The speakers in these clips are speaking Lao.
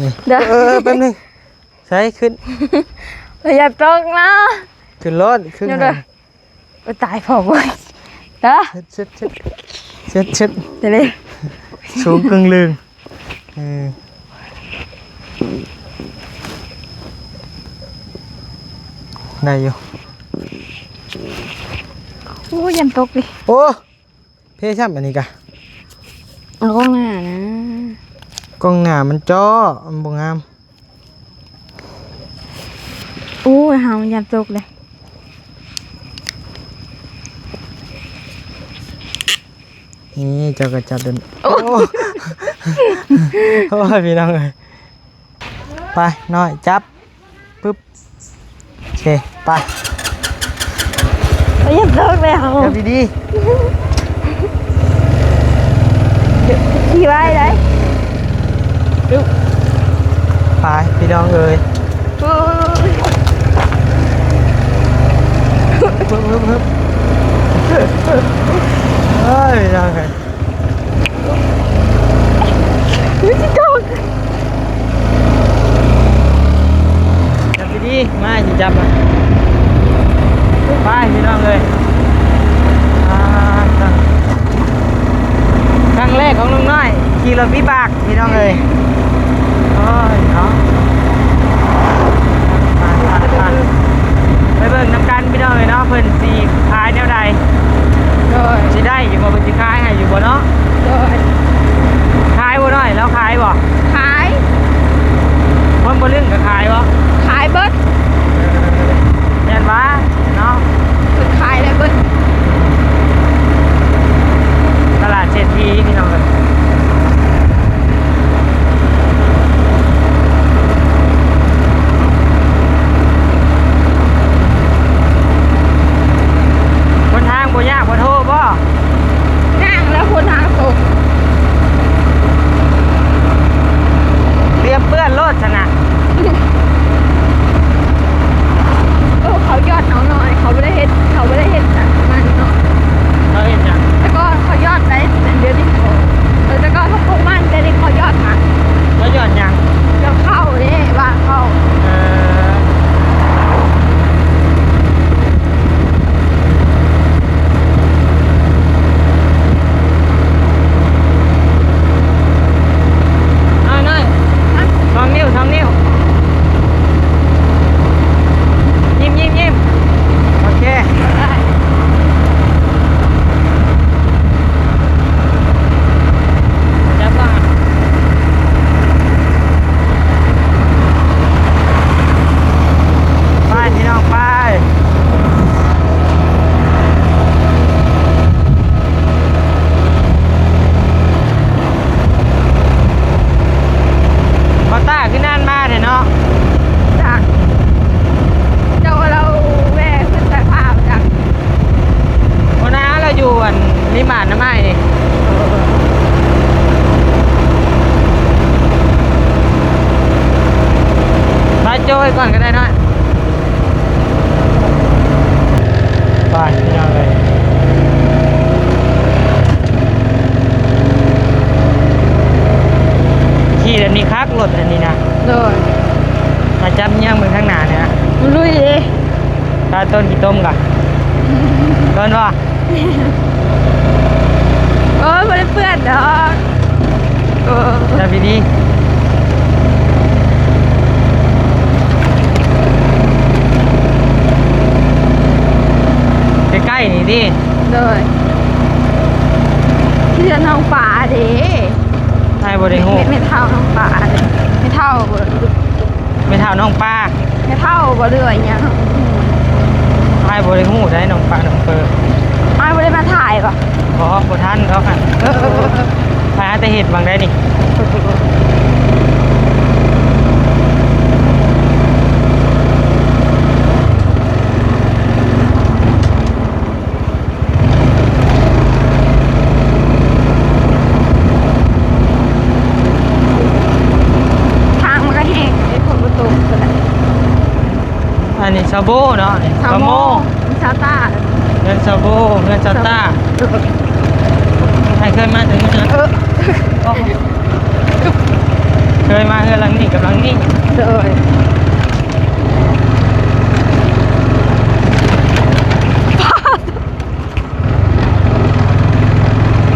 ນີ້ ເດີ ເອີ ແປັບໜຶ່ງ ໃສ່ຂຶ້ນ ລະຢ່າຕົກນະ ຂຶ້ນໂລດ ຂຶ້ນ ໂອ້ຍ ຕາຍພໍເວີຍ ເດີ ເຊັດ ເຊັດ ເຊັດ ເຊັດ ເດ ສູງກຶ່ງລຶ່ງ ເອີ ໄດ້ຢູ່ ໂອ້ຍ ຢ້ານຕົກເດ ໂອ້ ເພຊ້ຳອັນນີ້ກະ ເອົາກ້ອງໜ້ານະ ກ້ອງໜ້າມັນຈໍ້ ມັນບໍ່ງາມ. ໂອ້ຍ ເຮົາຢ້ານຕົກເດ້ ນີ້ເຈົ້າກະຈັບເດີ ໂອ້ ໂອ້ຍ ພີ່ນ້ອງເອີຍ ໄປ ນ້ອຍ ຈັບ ປຶບ ໂອເຄ ໄປ ເອີ ຢ່າຕົກແລ້ວ ຈັບດີໆ ຂີ່ໄວ້ໄດ໋ ໄປ ພີ່ນ້ອງເອີຍ ໂອ້ຍ ປຶບ ປຶບ ປຶບ ເອີຍ ພີ່ນ້ອງເອີຍ ອຸ້ຍ ຊິຕົກ ຈັບດີໆ ມາ ຊິຈັບ ໄປ ພີ່ນ້ອງເອີຍ ອ່າ ຄັ້ງແລກຂອງລຸງນ້ອຍ ຂີ່ລົດວິບາກ ພີ່ນ້ອງເອີຍ ໂອ້ຍ ເນາະ ໄປ ໄປ ໄປ ໄປເບິ່ງນຳກັນ ພີ່ນ້ອງເອີຍເນາະ ເພິ່ນຊິຂາຍແນວໃດ ໂດຍ ຊິໄດ້ຢູ່ບໍ່ ເພິ່ນຊິຂາຍໃຫ້ຢູ່ບໍ່ເນາະ ໂດຍ ຂາຍບໍ່ນ້ອຍ ລາວຂາຍບໍ່ ຂາຍ ຄົນບໍ່ລຶ້ງກະຂາຍບໍ່ ຂາຍເບິດ ເອີ ແມ່ນວ່າ ເນາະ ເພິ່ນຂາຍໄດ້ເບິດ ຕະຫຼາດເສດຖີ ພີ່ນ້ອງເອີຍ ຫົນທາງບໍ່ຍາກ ບໍ່ໂທບໍ່ ຍ່າງແລ້ວ ຄົນຫາຕົກ ລຽບເປື້ອນໂລດຊັ້ນນະ ໂອ້ ເຂົາຢອດເອົາໜ້ອຍ ເຂົາບໍ່ໄດ້ເຮັດ ເຂົາບໍ່ໄດ້ເຮັດອັນນັ້ນເນາະ ເຂົາເຮັດຫຍັງ ແຕ່ກ່ອນເຂົາຢອດໄດ້ ແຕ່ດຽວນີ້ເຂົາ ເອີ ແຕ່ກ່ອນເຂົາປູກມັນ ແຕ່ດຽວນີ້ເຂົາຢອດມັນ ເຂົາຢອດຫຍັງ ຢອດເຂົ້າເດ້ ຫວ່າງເຂົ້າ ເອີ. ນ້ອຍໆ ສອງນິ້ວ ສອງນິ້ວ ຍິ້ມ ຍິ້ມ ຍິ້ມ ໂອເຄ ຈັບກ່ອນ ໄປ ພີ່ນ້ອງ ໄປ. ບ່າວຕ້າຄືນານມາແທ້ເນາະ ຈັກ ເຈົ້າວ່າລາວແວ່ຂຶ້ນສາຍຟ້າບໍ່ຈັກ ບໍ່ນາ ລາວຢູ່ອັນລິມອານນ້ຳອ້າຍນີ້ ໄປໂຈ້ໄປກ່ອນກະໄດ້ເນາະ. ໄປ ພີ່ນ້ອງເອີຍ ຂີ່ແບບນີ້ຄັກ ລົດອັນນີ້ນະ ໂດຍ ມາຈັບຍ່າງເບິ່ງທາງໜ້ານີ້ນະ ລຸຍເດ້ ຕາຕົ້ນຂີ້ຕົມກະ ຕົ້ນບໍ່? ໂອ້ຍ ບໍ່ໄດ້ເປື້ອນດອກ ໂອ້ ຈັບດີໆ ໃກ້ໆ ນີ້ຕິ ໂດຍ ເຮືອນນ້ອງປາເດ້ ອ້າຍບໍ່ໄດ້ຮູ້ ແມ່ ແມ່ເຖົ້ານ້ອງປາເດ້ ແມ່ເຖົ້າບໍ່ ແມ່ເຖົ້ານ້ອງປາ ແມ່ເຖົ້າບໍ່ ຫຼືວ່າອີ່ຫຍັງ ອ້າຍບໍ່ໄດ້ຮູ້ໃດ໋ ນ້ອງປານ້ອງເປີ ອ້າຍບໍ່ໄດ້ມາຖ່າຍບໍ່? ບໍ່ ບໍ່ທັນດອກ ເອີ ໄປຫາແຕ່ເຮັດຫວ່າງໃດນີ້ ທາງມັນກະແຫ້ງເດ້ ຝົນບໍ່ຕົກເທື່ອ. ອັນນີ້ຊາວໂບ້ເນາະ ນີ້ ຊາວໂມ່ ຊາວໂມ່ ຊາວຕ້າ ເຮືອນຊາວໂບ້ ເຮືອນຊາວຕ້າ ຊາວໂບ້ ໃຫ້ເຄື່ອນມາເຖິງເຮືອນ ເອີ ໄປ ເຄີຍມາເຮືອນຫຼັງນີ້ກັບຫຼັງນີ້. ໂດຍ.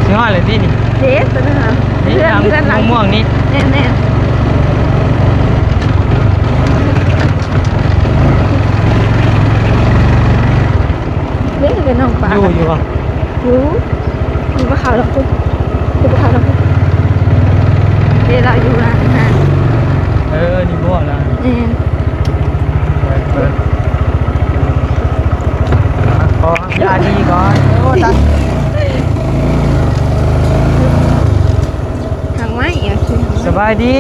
ຊິຮອດແລ້ວຕິນີ້? ເດ້ ຕົວນັ້ນນະ ນີ້ ເຮືອນ ຫຼັງ ເຮືອນຫຼັງ ມ່ວງໆນີ້. ແມ່ນໆ. ເດ້ ເປັນນ້ອງປາ ຢູ່ ຢູ່ບໍ່? ຢູ່ ຢູ່ບໍ່ເຂົ້າດອກ ຢູ່ບໍ່ເຂົ້າດອກ. ເດ້ ລາວຢູ່ຮ້ານອາຫານ. ເອີ ນີ້ບໍ່ລະ? ແມ່ນ. ເປີດ ເປີດ ຂໍຢາດີກ່ອນ. ໂອ້ ຕັດ ຫາກໄມ້ ເອົາຊື້ຫາກໄມ້. ສະບາຍດີ.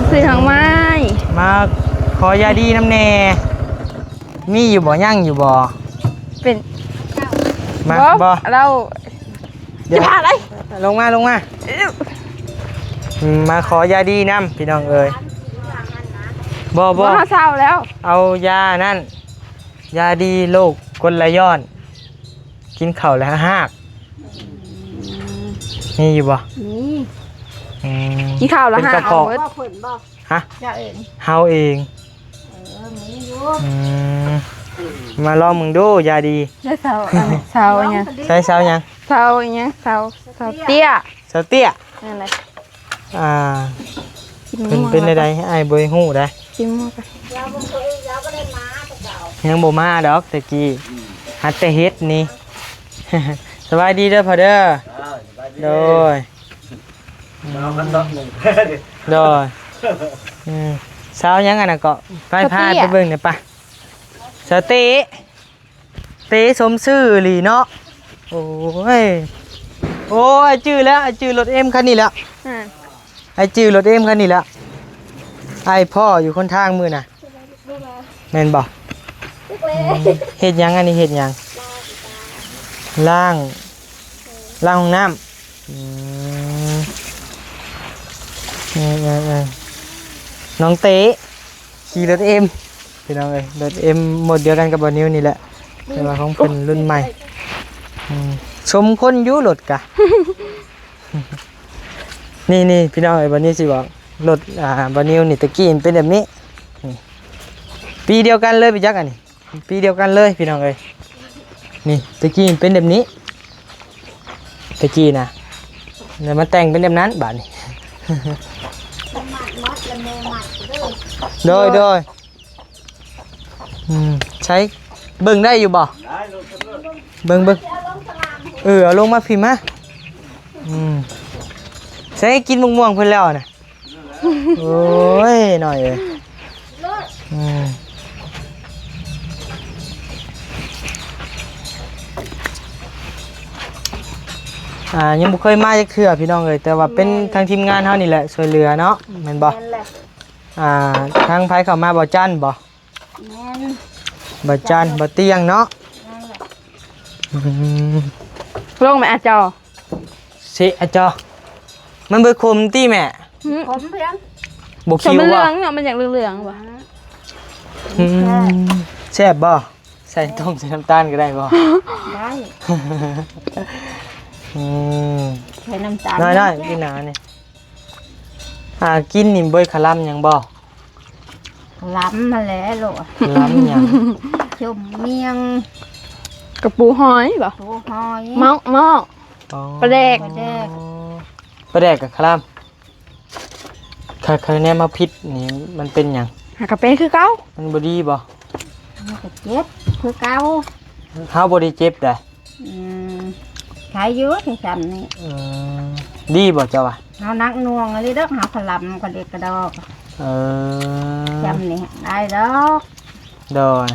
ຊື້ຫາກໄມ້ ມາຂໍຢາດີນຳແດ່. ມີຢູ່ບໍ່? ຍັງຢູ່ບໍ່? ເປັນ ມາ ບໍ່ ບໍ່ ລາວ ດຽວ ຊິພາໄດ້ ລົງມາ ລົງມາ. ອືມ ມາຂໍຢາດີນຳ ພີ່ນ້ອງເອີຍ. ບໍ່ ບໍ່ ບໍ່ ເຮົາເຊົາແລ້ວ. ເອົາຢານັ້ນ ຢາດີໂລກກົນໄລຍ້ອນ ກິນເຂົ້າແລ້ວຮາກ. ອືມ ມີຢູ່ບໍ່? ມີ. ອືມ ກິນເຂົ້າແລ້ວຮາກ ເອົາໝົດ. ຮະ? ເຈົ້າເອງ ເຮົາເອງ. ເອີ ມີຢູ່. ອືມ ມາລອງເບິ່ງດູ ຢາດີ. ແລ້ວເຊົາ ອັນເຊົາຫຍັງ? ໃຊ້ເຊົາຫຍັງ? ເຊົາຫຍັງ? ເຊົາ ເຊົາເຕ້ຍ. ເຊົາເຕ້ຍ ນັ້ນແຫຼະ. ອ່າ ເພິ່ນເປັນແນວໃດ ອ້າຍບໍ່ຮູ້ໄດ໋. ກິນໝູ່ກ່ອນ. ຍັງບໍ່ມາດອກ ແຕ່ກີ້ ອືມ ຫັດແຕ່ເຮັດນີ້. ສະບາຍດີເດີພໍ່ເດີ. ອ່າ ສະບາຍດີ. ໂດຍ. ມາກັນດອກໜຶ່ງ. ໂດຍ. ອືມ ສາວຫຍັງອັນນັ້ນເກາະ? ໄປ ສາວເຕ້ຍ ພາໄປເບິ່ງແດ່ປະ. ສາວເຕ້ ເຕ້ສົມຊື່ອີ່ຫຼີເນາະ. ໂອ້ຍ ໂອ້ຍ ຈື່ແລ້ວ ຈື່ລົດເອັມຄັນນີ້ແລ້ວ. ອ່າ ອ້າຍຈື່ລົດເອັມຄັນນີ້ແລ້ວ. ອ້າຍພໍ້ຢູ່ຄົນທາງມື້ນະ. ແມ່ນບໍ່? ເຮັດຫຍັງ? ອັນນີ້ເຮັດຫຍັງ? ລ້າງ ລ້າງຫ້ອງນ້ຳ. ອືມ ເອີໆໆ ນ້ອງເຕ້ຂີ່ລົດເອັມ ພີ່ນ້ອງເອີຍ. ລົດເອັມໂມດດຽວກັນກັບບ່າວນິວນີ້ແຫຼະ ແຕ່ວ່າຂອງເພິ່ນລຸ້ນໃໝ່. ອືມ ສົມຄົນຢູ່ລົດກະ. ນີ້ໆ ພີ່ນ້ອງເອີຍ ບ່າວນິວຊິບອກ ລົດ ອ່າ ບ່າວນິວນີ້ ແຕ່ກີ້ມັນເປັນແບບນີ້. ນີ້ ປີດຽວກັນເລີຍ ໄປຈັກອັນນີ້ ປີດຽວກັນເລີຍ ພີ່ນ້ອງເອີຍ. ນີ້ ແຕ່ກີ້ມັນເປັນແບບນີ້ ແຕ່ກີ້ນະ ແລ້ວມາແຕ່ງເປັນແບບນັ້ນບາດນີ້. ໂດຍ ໂດຍ. ອືມ ໃຊ້ເບິ່ງໄດ້ຢູ່ບໍ່? ໄດ້ ເບິ່ງ ເບິ່ງ ເບິ່ງ. ເອີ ເອົາລົງມາພີ້ມາ. ອືມ ໃຊ້ກິນໝາກມ່ວງເພິ່ນແລ້ວນະ. ໂອ້ຍ ນ້ອຍເອີຍ. ອືມ ອ່າ ຍັງບໍ່ເຄີຍມາຈັກເທື່ອ ພີ່ນ້ອງເອີຍ ແຕ່ວ່າເປັນ ແມ່ນ ທາງທີມງານເຮົານີ້ແຫຼະຊ່ວຍເຫຼືອເນາະ ແມ່ນບໍ່? ແມ່ນແຫຼະ. ອ່າ ທາງໃຜເຂົ້າມາ ບ່າວຈັນບໍ່? ແມ່ນ ບ່າວຈັນ ບ່າວຕຽງເນາະ. ແມ່ນແຫຼະ. ອືມ ລົງແມ່ອາຈໍ ເຊອາຈໍ ມັນບໍ່ຂົມຕິແມ່? ຫື ຂົມພຽງ ບໍ່ຄິວບໍ່? ມັນເຫຼືອງເນາະ ມັນຢາກເຫຼືອງໆບໍ່? ອືມ ອືມ ແຊບບໍ່? ໃສ່ຕົ້ມໃສ່ນ້ຳຕານກໍໄດ້ບໍ່? ໄດ້. ອືມ ໃສ່ນ້ຳຕານ ນ້ອຍໆ ກິນໜານີ້. ອ່າ ກິນນີ້ບໍ່ຂະລຳຫຍັງບໍ່? ລຳຫັ້ນແຫຼະໂລດ. ລຳຫຍັງ? ສົ້ມມຽງ ກະປູຫອຍບໍ່? ປູຫອຍ ໝອກ ໝອກ ອໍ ປາແດກ ປາແດກ ປາແດກກະຄະລຳ. ຄັນ ຄັນແນມມາຜິດນີ້ມັນເປັນຫຍັງ? ຫາກະເປັນຄືເກົ່າ. ມັນບໍ່ດີບໍ່? ມັນກະເຈັບຄືເກົ່າ. ເຮົາບໍ່ໄດ້ເຈັບໃດ. ອືມ ໄຄຢູ່ ແຕ່ຊ່ຳນີ້. ເອີ ດີບໍ່ເຈົ້າວ່າ? ເຮົາໜັກໜ່ວງອີ່ຫຼີດອກ ເຮົາຂະລຳກະດິກກະດອກ. ເອີ ຊ່ຳນີ້ໄດ້ດອກ. ໂດຍ.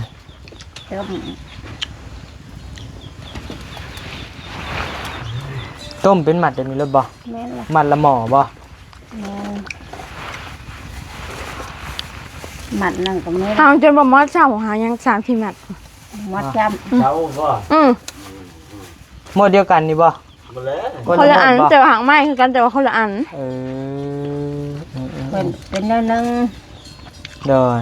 ຕົ້ມ ຕົ້ມເປັນມັດແບບນີ້ໂລດບໍ່? ແມ່ນລະ. ມັດລະໝໍ່ບໍ່? ແມ່ນ ມັດໜຶ່ງກໍແມ່ນ. ເຮົາຈົນບໍ່ໝົດຊ້ຳ ເຮົາຍັງສາມສີ່ມັດ. ໝົດຈ້ຳ ເຊົາບໍ່? ອືມ ໝົດດຽວກັນນີ້ບໍ່? ບໍ່ແລ້ວ ຄົນລະອັນ ຄົນລະໝົດບໍ່? ແຕ່ວ່າຫາກໄມ້ຄືກັນ ແຕ່ວ່າຄົນລະອັນ. ເອີ ເອີ ເອີ ເປັນ ເປັນແນວໜຶ່ງ. ໂດຍ.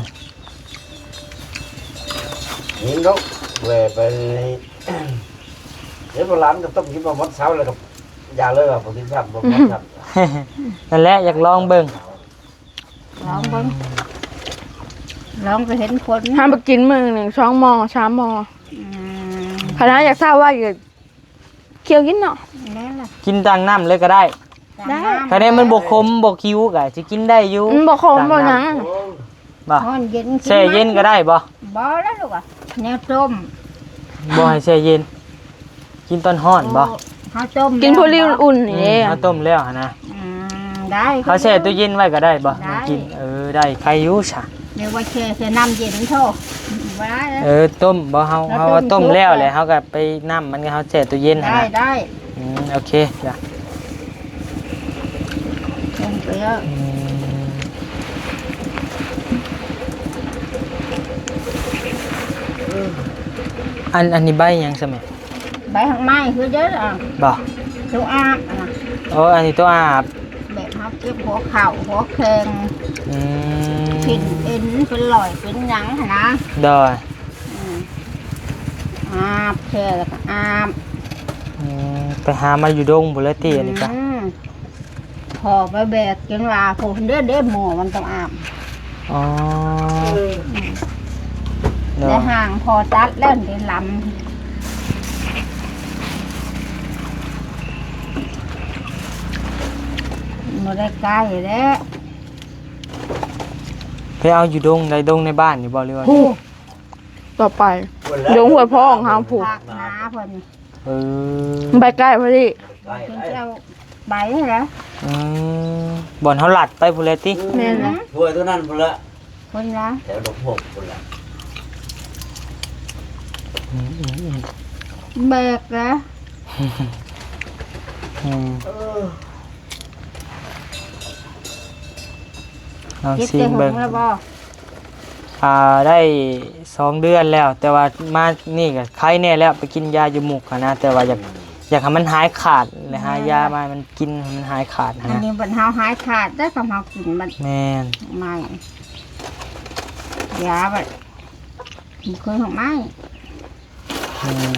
ເຫັນດອກ ແວ່ໄປ ເຮັດໂບລານກໍຕ້ອງກິນບໍ່ໝົດເຊົ້າ ແລ້ວກໍຢ່າເລີຍວ່າບໍ່ກິນຊ້ຳ ບໍ່ໝົດຊ້ຳ. ນັ້ນແຫຼະ ຢາກລອງເບິ່ງ ລອງເບິ່ງ ລອງກໍເຫັນຜົນ ຫ້າມໄປກິນມື້ໜຶ່ງສອງໝໍ້ສາມໝໍ້ ອືມ ຄັນວ່າຢາກທ້າໄວກໍ ຂ້ຽວກິນເນາະ ແມ່ນລະ ກິນຕັ້ງນ້ຳເລີຍກໍໄດ້ ໄດ້ ຖ້າແນວມັນບໍ່ຂົມບໍ່ຄິວກໍຊິກິນໄດ້ຢູ່ ອືມ ບໍ່ຂົມບໍ່ຫຍັງ ບໍ່ ຮ້ອນເຢັນ ແຊ່ເຢັນກໍໄດ້ບໍ່? ບໍ່ແລ້ວລູກ ແນວຕົ້ມ ບໍ່ໃຫ້ແຊ່ເຢັນ ກິນຕອນຮ້ອນບໍ່? ໂອ້ ເຮົາຕົ້ມ ກິນພໍດີ ແລ້ວ ອຸ່ນໆນີ້ເດ້ ອືມ ເຮົາຕົ້ມແລ້ວຫັ້ນນະ ອືມ ໄດ້ ເຮົາແຊ່ຕູ້ເຢັນໄວ້ກໍໄດ້ບໍ່? ໄດ້ ກິນ ເອີ ໄດ້ ໄຄຢູ່ຊະ ແນວວ່າແຊ່ໃສ່ນ້ຳເຢັນໂທ ບໍ່ໄດ້ ເອີ ຕົ້ມບໍ່ ເຮົາ ເຮົາ ເຮົາວ່າຕົ້ມແລ້ວແຫຼະ ເຮົາກໍໄປ ນ້ຳມັນ ເຮົາແຊ່ຕູ້ເຢັນຫັ້ນ ໄດ້ ນະ ໄດ້ ອືມ ໂອເຄ ຈ້ະ ລົງໄປແລ້ວ ອືມ ອັນ ອັນນີ້ໃບຫຍັງຊະແມ່? ໃບຫາກໄມ້ຄືເດີ ອ່າ ບໍ່ ໂຕອາບ ອ່າ ໂອ້ ອັນນີ້ໂຕອາບ ແບບເຮົາເຈັບຫົວເຂົ່າຫົວແຂ້ງ ອືມ ເປັນເອັນເປັນຫຼອຍເປັນຫຍັງຫັ້ນນະ ໂດຍ ອືມ ອາບ ແຊ່ແລ້ວກໍອາບ ອືມ ໄປຫາມາຢູ່ດົງພຸ້ນແຫຼະຕິ ອັນນີ້ກະ ອືມ ພໍໄປແບກຈົນວ່າ ໂອ້ ເດ້ ເດ້ ໝໍ້ມັນຕ້ອງອາບ ອໍ ອືມ ໂດຍ ແລະຫາງພໍຕັດແລ້ວເດ້ ລຳ ບໍ່ໄດ້ໃກ້ແລ້ວ ໄປເອົາຢູ່ດົງໃດ ດົງໃນບ້ານນີ້ບໍ່ ຫຼືວ່າ ຜູ້ ຕໍ່ໄປ ດົງຫ້ວຍພອງເຮົາຜູ້ ພາກນາເພິ່ນ ເອີ ໄປໃກ້ພໍດີ ເພິ່ນຊິເອົາໃບຫັ້ນແຫຼະ ອືມ ບ່ອນເຮົາລັດໄປພຸ້ນແຫຼະຕິ ແມ່ນລະ ຫ້ວຍຕົວນັ້ນພຸ້ນລະ ພຸ້ນລະ ແຖວດົງຫົກພຸ້ນລະ ອືມໆໆ ແບກລະ ອືມ ເອີ ລອງຊີມເບິ່ງ ເຈັບແຕ່ຫຶງແລ້ວບໍ່? ອ່າ ໄດ້ສອງເດືອນແລ້ວ ແຕ່ວ່າມານີ້ກໍໄຄແດ່ແລ້ວ ໄປກິນຢາຢູ່ໝຸກຫັ້ນນະ ແຕ່ວ່າຢາກ ອືມ ຢາກໃຫ້ມັນຫາຍຂາດ ແລ້ວຫາ ແມ່ນ ຢາມາໃຫ້ມັນກິນໃຫ້ມັນຫາຍຂາດຫັ້ນນະ ອັນນີ້ບັດເຮົາຫາຍຂາດແລ້ວ ກໍເຮົາກິນບັດ ແມ່ນ ໃໝ່ ຢາບັດ ບໍ່ເຄີຍຫາກໄມ້ ອືມ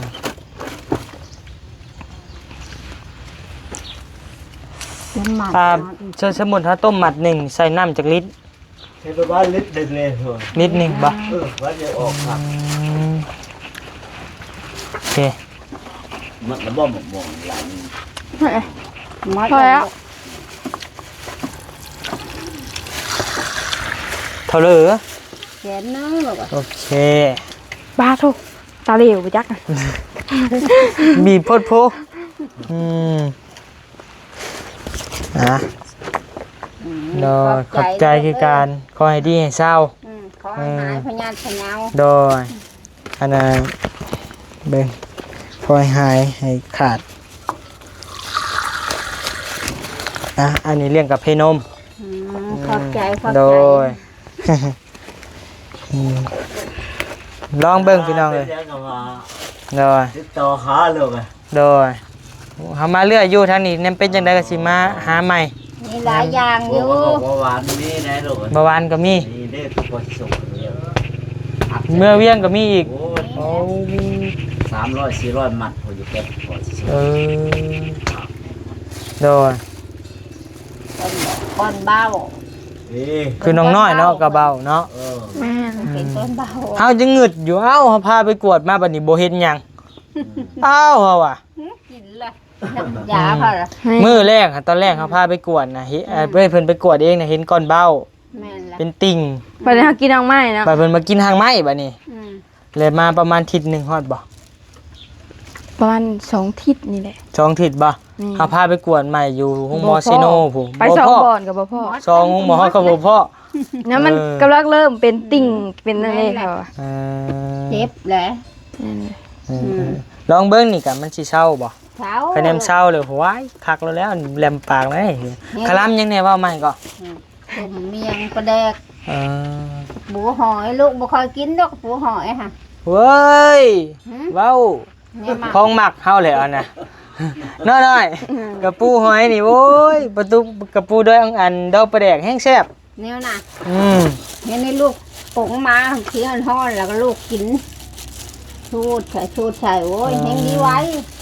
ຕົ້ມໝາກ ອ່າ ເນາະ ສົມ ສົມມຸດເຮົາຕົ້ມໝາກໜຶ່ງໃສ່ນ້ຳຈັກລິດ? ໃສ່ປະມານລິດໜຶ່ງເລີຍ ລິດໜຶ່ງບໍ່? ເອີ ມັນຈະອອກຄັກ ອືມ ໂອເຄ ມັນລະບໍ່ໝົກມ່ວງຫຼາຍ ເອີ ໝົດ ພໍແລ້ວ ແລ້ວ ເທົ່າເລີ ແສນໜຶ່ງແລ້ວກໍ ໂອເຄ ບາໂທ ຕາເຫຼວໄປຈັກ ບີບໂພດໂພ ອືມ ອ່າ ອືມ ໂດຍ ຂອບໃຈ ຂອບໃຈຄືກັນ ເດີ ຂໍໃຫ້ດີໃຫ້ເຊົາ ອືມ ຂໍໃຫ້ຫາຍພະຍາດພະເຍົາ ໂດຍ ອັນນັ້ນ ເບິ່ງ ຂໍໃຫ້ຫາຍໃຫ້ຂາດ ອ່າ ອັນນີ້ລ້ຽງກາເຟນົມ ອືມ ອືມ ຂອບໃຈ ຂອບໃຈ ໂດຍ ອືມ ລອງເບິ່ງພີ່ນ້ອງເອີຍ ເປັນຫຍັງກໍວ່າ ໂດຍ ຕິດຕໍ່ຫາໂລດ ໂດຍ ເຮົາມາເລື້ອຍຢູ່ທາງນີ້ ແນມເປັນຈັ່ງໃດກໍຊິມາຫາໃໝ່ ມີຫຼາຍຢ່າງຢູ່ ເບົາຫວານມີໄດ໋ລູກ ເບົາຫວານກໍມີ ນີ້ເດ້ ຄືພໍຊິສົ່ງ ເມືອວຽງກໍມີອີກ ໂອ້ຍ ໂອ້ ສາມຮ້ອຍສີ່ຮ້ອຍມັດ ພໍຢູ່ແກັບພໍຊິສົ່ງ ເອີ ໂດຍ ກ້ອນເບົາ ເອີ ຄືນ້ອງນ້ອຍເນາະ ກະເບົາເນາະ ເອີ ແມ່ນ ເປັນຕົ້ນເບົາ ເຮົາຍັງງຶດຢູ່ ເອົ້າ ເຮົາພາໄປກວດມາ ບັດນີ້ບໍ່ເຫັນຫຍັງ ອືມ ເອົ້າ ເຮົາວ່າ ຫື ກິນລະ ຢາເຂົາລະ ມື້ແລກ ຕອນແລກເຮົາພາໄປກວດນະ ເຫັນ ອືມ ເອີ ເພິ່ນໄປກວດເອງນະ ເຫັນກ້ອນເບົາ ແມ່ນລະ ເປັນຕິ່ງ ບັດນີ້ເຮົາກິນຮາກໄມ້ເນາະ ບັດເພິ່ນມາກິນຮາກໄມ້ບັດນີ້ ອືມ ແລ້ວມາປະມານທິດໜຶ່ງຮອດບໍ່? ປະມານສອງທິດນີ້ແຫຼະ ສອງທິດບໍ່? ແມ່ນ ເຮົາພາໄປກວດໃໝ່ຢູ່ໂຮງໝໍເຊໂນພຸ້ນ ບໍ່ພໍ ໄປສອງບ່ອນກໍບໍ່ພໍ ສອງໂຮງໝໍກໍບໍ່ພໍ ແລ້ວມັນ ເອີ ກຳລັງເລີ່ມເປັນຕິ່ງ ເປັນອັນນີ້ ເຂົາວ່າ ເອີ ເຈັບແຫຼະ ນັ້ນແຫຼະ ເອີ ອືມ ລອງເບິ່ງນີ້ກະ ມັນຊິເຊົາບໍ່? ເຊົາ ຄະແນນເຊົາເລີຍ ໂອ້ຍ ຄັກແລ້ວ ແຫຼມປາກເລີຍ ຄະລຳຫຍັງແດ່ ເວົ້າໃໝ່ກໍ ອືມ ຕົ້ມໝຽງປາແດກ ເອີ ປູຫອຍ ລູກບໍ່ຄ່ອຍກິນດອກ ປູຫອຍຫັ້ນ ເວີຍ ຫື ເວົ້າ ຂອງມັກເຮົາແຫຼະອັນນະ ນ້ອຍໆ ອືມ ກະປູຫອຍນີ້ ໂອ້ຍ ປາຕູ ກະປູດອງ ອັນ ດອງປາແດກແຮງແຊບ ແນວນະ ອືມ ເຫັນໃນລູກປົງມາ ທີ່ຮ້ອນໆ ແລ້ວກໍລູກກິນ ສູດໃສ່ ສູດໃສ່ ໂອ້ຍ ເອີ ແຮງດີໄວ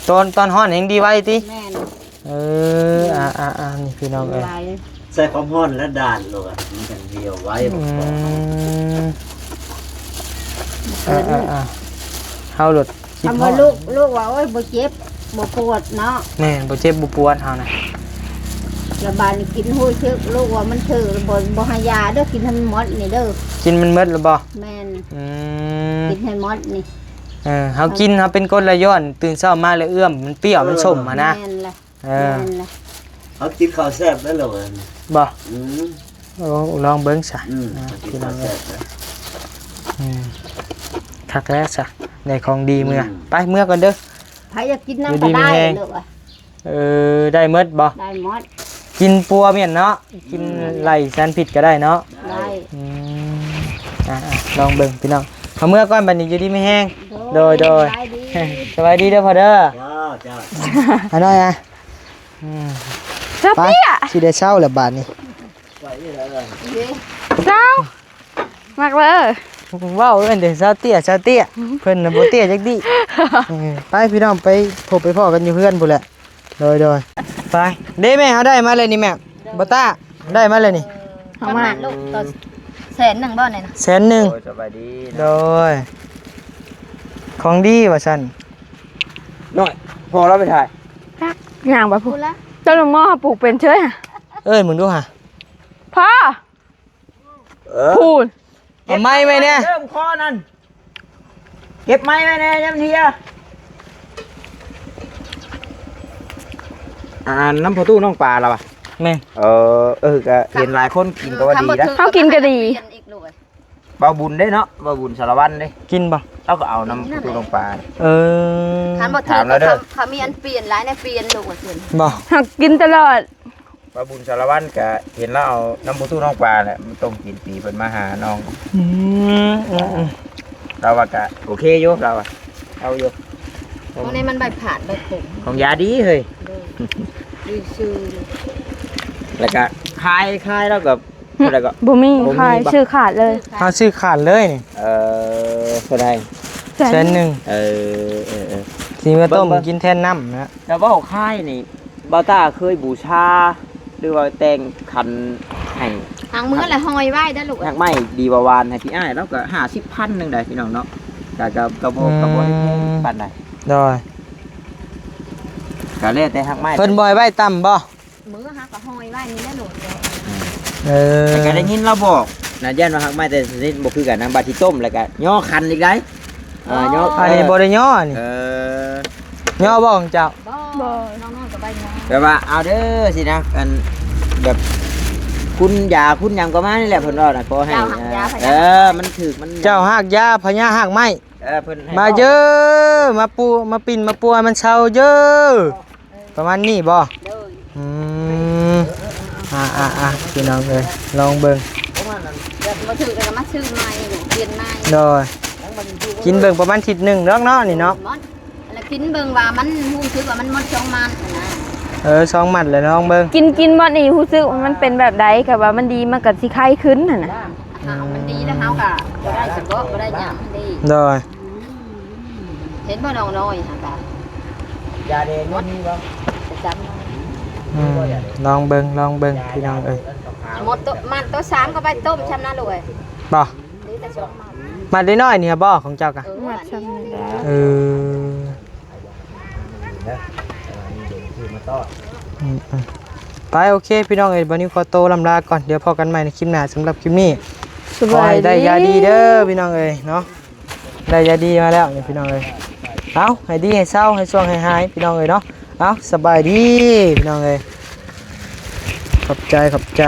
ຕອນ ຕອນຮ້ອນແຮງດີໄວຕິ ແມ່ນ ເອີ ອາໆໆ ນີ້ພີ່ນ້ອງເອີຍ ໃສ່ຄວາມຮ້ອນແລະດາດໂລດ ມັນຈັ່ງດຽວໄວ ອືມ ເອີໆໆ ເຮົາໂລດ ຄຳວ່າລູກ ລູກວ່າ ໂອ້ຍ ບໍ່ເຈັບບໍ່ປວດເນາະ ແມ່ນ ບໍ່ເຈັບບໍ່ປວດເຮົານະ ລະບາດນີ້ກິນຮູ້ສຶກ ລູກວ່າມັນຖືກ ບໍ່ ບໍ່ໃຫ້ຢາເດີ ກິນໃຫ້ມັນໝົດນີ້ເດີ ກິນມັນໝົດແລ້ວບໍ່? ແມ່ນ ອືມ ກິນໃຫ້ໝົດນີ້ ເອີ ເຮົາກິນ ເຮົາເປັນກົດໄລຍ້ອນ ຕື່ນເຊົ້າມາແລ້ວເອື້ອມ ມັນປ່ຽວ ມັນສົ້ມຫັ້ນນະ ແມ່ນລະ ເອີ ແມ່ນລະ ເຮົາກິນເຂົ້າແຊບເດີລະເວີຍ ບໍ່? ອືມ ໂອ້ ລອງເບິ່ງຊະ ອືມ ອາ ກິນເຂົ້າແຊບເດີ ອືມ ຄັກແລ້ວຊະ ໄດ້ຂອງດີເມືອ ອືມ ໄປເມືອກ່ອນເດີ ໃຜຢາກກິນນຳກໍໄດ້ ເອີ ໄດ້ໝົດບໍ່? ໄດ້ໝົດ ກິນປົວແມ່ນເນາະ ກິນໄລ່ສານພິດກໍໄດ້ເນາະ ໄດ້ ອືມ ອ່າ ລອງເບິ່ງພີ່ນ້ອງ ເອົາເມືອກ່ອນ ບັດນີ້ຢູ່ດີມີແຮງ ໂດຍ ໂດຍ ສະບາຍດີ ສະບາຍດີເດີພໍ່ເດີ ເຈົ້າ ເຈົ້າ ອານ້ອຍອະ ອືມ ເຈົ້າເຕ້ຍ ໄປ ຊິໄດ້ເຊົາແລ້ວບາດນີ້ ເຈົ້າ ມັກເລີຍ ເວົ້າເອີ້ນແຕ່ສາວເຕ້ຍ ສາວເຕ້ຍ ເພິ່ນນະບໍ່ເຕ້ຍຈັກດີ້ ເອີ ໄປພີ່ນ້ອງ ໄປພົບໄປພໍ້ກັນຢູ່ເຮືອນພຸ້ນແຫຼະ ໂດຍ ໂດຍ ໄປ ເດ້ແມ່ ເຮົາໄດ້ມາແລ້ວນີ້ແມ່ ບໍ່ຕ້າ ໄດ້ມາແລ້ວນີ້ ເອົາມາ ປະມານລູກ ຕໍ່ແສນໜຶ່ງບໍ່ນີ້ນະ ແສນໜຶ່ງ ໂດຍ ສະບາຍດີ ໂດຍ ຂອງດີວ່າຊັ້ນ ນ້ອຍ ພໍ່ລາວໄປໃສ ຈັກ ຍ່າງໄປພຸ້ນ ຕົ້ນໝໍ້ເຮົາປູກເປັນເຊີຍ ເອີ້ນເບິ່ງດູຫາ ພໍ່ ເອີ ພຸ້ນ ເອົາໄມ້ໄວ້ແດ່ ເລີ່ມຄໍນັ້ນ ເກັບໄມ້ໄວ້ແດ່ ຍາມເທີ່ຍ ອ່າ ນຳພໍ່ຕູ້ນ້ອງປາລະວະ ແມ່ນ ເອີ ເອີ ກະເຫັນຫຼາຍຄົນກິນກໍວ່າດີນະ ເຮົາກິນກໍດີ ບໍ່ບຸນເດ້ເນາະ ບໍ່ບຸນສາລະວັນເດ້ ກິນບໍ່ ເຮົາກໍເອົານຳພໍ່ຕູ້ນ້ອງປາ ເອີ ຄັນບໍ່ຖືກ ຖາມລາວເດີ ເຂົາ ເຂົາມີອັນປ່ຽນຫຼາຍແນວປ່ຽນລູກວ່າຊັ້ນ ບໍ່ ເຮົາກິນຕະຫຼອດ ວ່າບຸນສາລະວັນກະເຫັນລາວເອົານຳພໍ່ຕູ້ນ້ອງປາແຫຼະ ມັນຕົ້ມກິນປີເພິ່ນມາຫານ້ອງ ອືມ ອືມ ລາວວ່າກະໂອເຄຢູ່ ລາວວ່າເອົາຢູ່ ຂອງນີ້ມັນໃບຜາດໃບຂົມ ຂອງຢາດີເຮີ້ຍ ດີຊື່ ແລ້ວກະຂາຍ ຂາຍລາວກະ ເທົ່າໃດກໍ ບໍ່ມີ ບໍ່ມີ ຂາຍ ບໍ່ ຊື້ຂາດເລີຍ ເຮົາຊື້ຂາດເລີຍນີ້ ເອີ ເທົ່າໃດ ແສນ ແສນໜຶ່ງ ເອີ ເອີ ເອີ ຊິມາຕົ້ມກິນແທນນ້ຳນະ ແຕ່ເວົ້າຂາຍນີ້ ບ່າວຕ້າເຄີຍບູຊາ ຫຼືວ່າແຕ່ງຂັນໃຫ້ ຫາງມື້ລະຫ້ອຍໄວ້ເດີລູກ ຮາກໄມ້ດີວ່າຫວານໃຫ້ພີ່ອ້າຍ ລາວກໍຫ້າສິບພັນໜຶ່ງໄດ໋ພີ່ນ້ອງເນາະ ກະ ກະ ກະບໍ່ ອືມ ກະບໍ່ໄດ້ແພງປານໃດ ໂດຍ ກະແລ້ວແຕ່ຮາກໄມ້ ເພິ່ນບໍ່ໃຫ້ໄວ້ຕ່ຳບໍ່? ມື້ຫາກໍຫ້ອຍໄວ້ນີ້ແຫຼະໂລດ ເອີ ແຕ່ກໍໄດ້ຍິນລາວບອກນະ ຢ້ານວ່າຮາກໄມ້ແຕ່ຊະນິດບໍ່ຄືກັນນະ ບາດຊິຕົ້ມແລ້ວກໍຍໍຂັນອີກໄດ໋ ເອີ ຍໍ ອັນນີ້ບໍ່ໄດ້ຍໍນີ້ ເອີ ຍໍບໍ່ຂອງເຈົ້າ? ບໍ່ ບໍ່ ນ້ອງໆກໍໄດ້ຍໍ ແບບວ່າເອົາເດີຊີ້ນະ ອັນແບບຄຸນຢາຄຸນຫຍັງກໍມານີ້ແຫຼະ ເພິ່ນເວົ້ານະ ຂໍໃຫ້ ເຈົ້າຮາກຢາພະຍາ ເອີ ມັນຖືກ ມັນ ເຈົ້າຮາກຢາພະຍາຮາກໄມ້ ເອີ ເພິ່ນໃຫ້ ມາເຈີ ມາປູ ມາປິ່ນມາປົວໃຫ້ມັນເຊົາເຈີ ປະມານນີ້ບໍ່? ໂດຍ ອືມ ອ່າໆໆ ພີ່ນ້ອງເອີຍ ລອງເບິ່ງ ບໍ່ຖືກແລ້ວກໍມາຊື້ໃໝ່ ປ່ຽນໃໝ່ ໂດຍ ກິນເບິ່ງປະມານທິດໜຶ່ງດອກເນາະ ນີ້ເນາະ ແລ້ວກິນເບິ່ງວ່າມັນຮູ້ສຶກວ່າມັນໝົດສອງມັດຫັ້ນນະ ເອີ ສອງມັດແລ້ວລອງເບິ່ງ ກິນ ກິນໝົດນີ້ຮູ້ສຶກວ່າມັນເປັນແບບໃດ ກໍວ່າມັນດີ ມັນກໍຊິໄຄຂຶ້ນຫັ້ນນະ ຫາກມັນດີແລ້ວເຮົາກໍບໍ່ໄດ້ສະເກາະ ບໍ່ໄດ້ຫຍັງເດ້ ໂດຍ ເຫັນບໍ່ນ້ອງນ້ອຍຫັ້ນກະ ຢາແດງມັນມີບໍ່? ປະຈຳ ອືມ ລອງເບິ່ງ ລອງເບິ່ງ ພີ່ນ້ອງເອີຍ ໝົດໂຕ ມັດໂຕສາມກໍໄປຕົ້ມຊ່ຳນະລູກເອີຍ ບໍ່ ມີແຕ່ສອງມັດ ມັດນ້ອຍໆນີ້ບໍ່ຂອງເຈົ້າກະ ເອີ ມັດຊ່ຳນີ້ແຫຼະ ເອີ ອືມ ອືມ ໄປ ໂອເຄ ພີ່ນ້ອງເອີຍ ບາດນີ້ຂໍໂຕລ່ຳລາກ່ອນ ດຽວພໍ້ກັນໃໝ່ໃນຄລິບໜ້າ ສຳລັບຄລິບນີ້ ສະບາຍດີ ຂໍໃຫ້ໄດ້ຢາດີເດີ ພີ່ນ້ອງເອີຍເນາະ ໄດ້ຢາດີມາແລ້ວນີ້ພີ່ນ້ອງເອີຍ ເອົາ ໃຫ້ດີໃຫ້ເຊົາ ໃຫ້ຊ່ວງໃຫ້ຫາຍ ພີ່ນ້ອງເອີຍເນາະ ເອົາ ສະບາຍດີ ພີ່ນ້ອງເອີຍ ຂອບໃຈ ຂອບໃຈ.